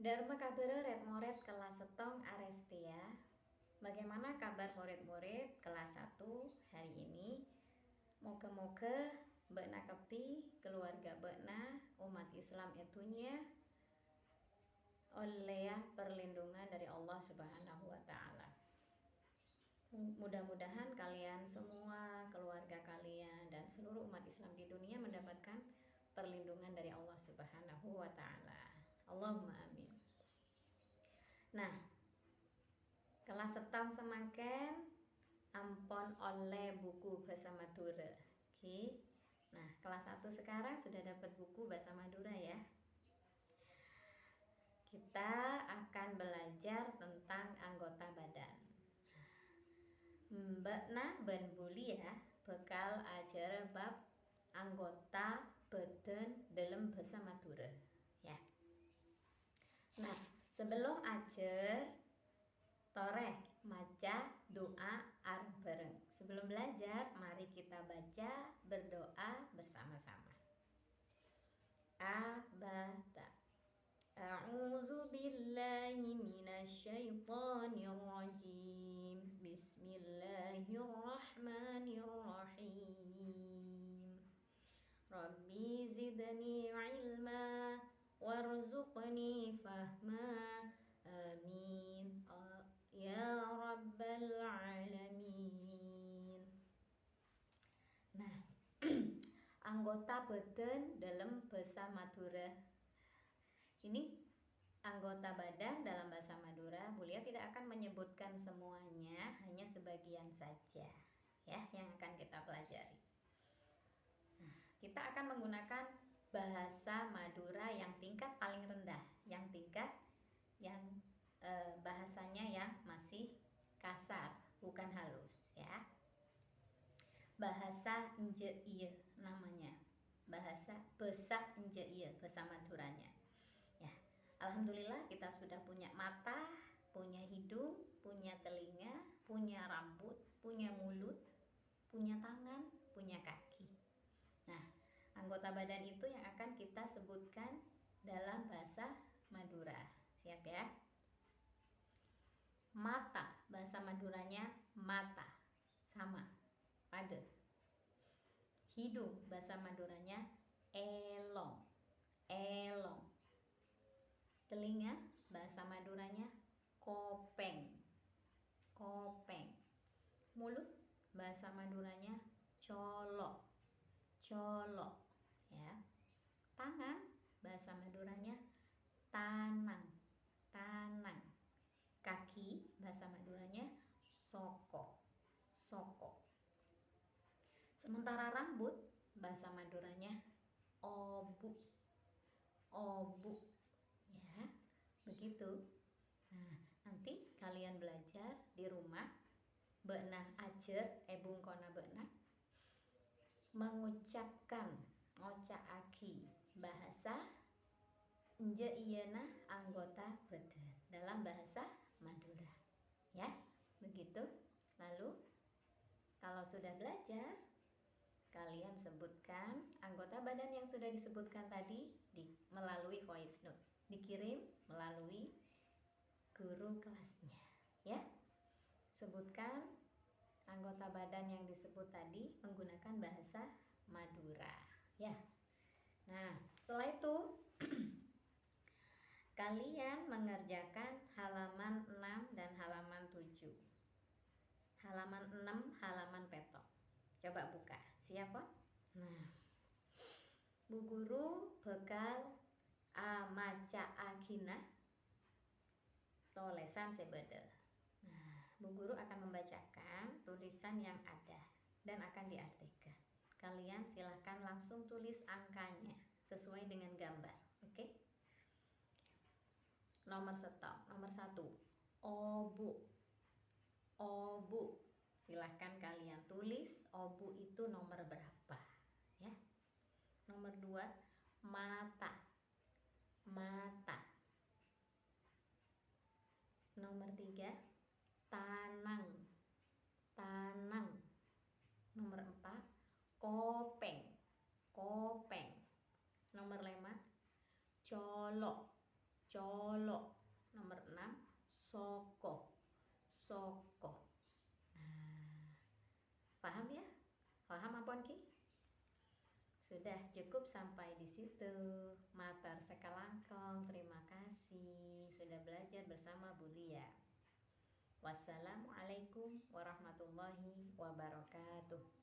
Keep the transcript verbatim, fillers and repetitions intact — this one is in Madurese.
Dâ'ramma kabhârâ rèd-morèd kellas sèttong arèstèya. Bagaimana kabar murid-murid kelas satu hari ini? Moghâ-moghâ bâ'na kabbhi, keluarga bâ'na, umat Islam è dhunnya, ollèya perlindungan dari Allah Subhanahu wa Ta'ala. Mudah-mudahan kalian semua, keluarga kalian, dan seluruh umat Islam di dunia mendapatkan perlindungan dari Allah Subhanahu wa Ta'ala. Allahumma amin. Nah, kelas sèttong samangkèn ampon ollè buku bhâsa Madhurâ. Oke. Nah, kelas satu sekarang sudah dapat buku bahasa Madura ya. Kita akan belajar tentang anggota badan. Bâ'na bân Bulia bhâkal ajhârâ bab anggota bâdân dâlem bhâsa Madhurâ, ya. Nah, sebelum ajhâr, torè maca du'a areng-bhâreng. Sebelum belajar, mari kita baca berdoa bersama-sama. A, ba, ta. A'udzu billahi minasy syaithanir rajim. Bismillahirrahmanirrahim. Rabbi zidni ilma warzuqni fahma. Amin. Ya Rabbal Alamin. Nah, anggota bâdân dâlem bhâsa Madhurâ. Ini anggota badan dalam bahasa Madura, Bulia tidak akan menyebutkan semuanya, hanya sebagian saja, ya, yang akan kita pelajari. Nah, kita akan menggunakan bahasa Madura yang tingkat paling rendah, yang tingkat yang, eh, bahasanya yang masih kasar, bukan halus, ya. Bahasa enjâ' iyâ namanya. Bahasa, bhâsa enjâ' iyâ, bhâsa Maduranya. Ya, alhamdulillah kita sudah punya mata, punya hidung, punya telinga, punya rambut, punya mulut, punya tangan, punya kaki. Nah, anggota badan itu yang akan kita sebutkan dalam bahasa Madura. Siap ya? Mata, bahasa Maduranya mata. Sama, padâ. Hidung, bahasa Maduranya èlong. Èlong. Telinga, bahasa Maduranya kopèng. Kopèng. Mulut, bahasa Maduranya colo'. Colo'. Ya. Tangan, bahasa Maduranya tanang. Tanang. Kaki, bahasa Maduranya soko. Soko. Sementara rambut, bahasa Maduranya obu'. Obu'. Ya, begitu. Nah, nanti kalian belajar di rumah, bâ'na ajhâr è bungkona bâ'na, mengucapkan, ngoca'aghi bhâsa enjâ' iyâna anggota bâdân dalam bahasa Madura. Ya, begitu. Lalu, kalau sudah belajar, kalian sebutkan anggota badan yang sudah disebutkan tadi di, melalui voice note. Dikirim melalui guru kelasnya, ya. Sebutkan anggota badan yang disebut tadi menggunakan bahasa Madura, ya. Nah, setelah itu, kalian mengerjakan halaman enam dan halaman tujuh. Halaman enam, halaman pètto'. Coba buka. Siap, pon? Nah, Bu Guru bhâkal amaca'aghina tolèsan sè bâdâ. Nah, Bu Guru akan membacakan tulisan yang ada dan akan diartikan. Kalian silahkan langsung tulis angkanya sesuai dengan gambar, oke? Nomor satu, nomor satu, obu'. Obu'. Silahkan kalian tulis obu' itu nomor berapa, ya. Nomor dua, mata. Mata. Nomor tiga, tanang. Tanang. Nomor empat, kopèng. Kopèng. Nomor lima, colo'. colo'. Nomor enam, soko. Soko. Nah, paham ya? Paham ampon ghi? Sudah cukup sampai di situ. Mator sakalangkong, terima kasih sudah belajar bersama Bu Lia. Wassalamualaikum warahmatullahi wabarakatuh.